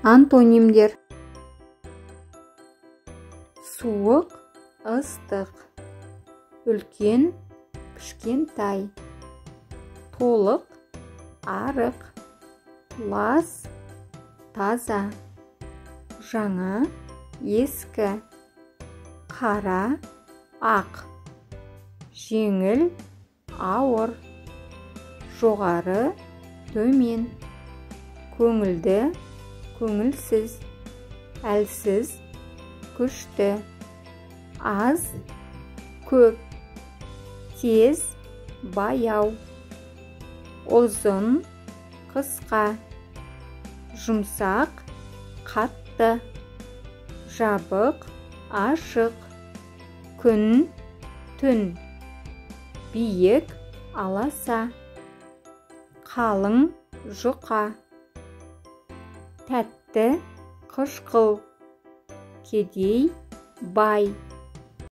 Антонимдер: суық, ыстық, үлкен, кішкентай, толық, арық, лас, таза, жаңа, ескі, қара, ақ, жеңіл, ауыр, жоғары, төмен, көңілді, көңілсіз, әлсіз, күшті, аз, көп, тез, баяу, ұзын, қысқа, жұмсақ, қатты, жабық, ашық, күн, түн, биік, аласа, қалың, жұқа, тәтті, қышқыл, кедей, бай.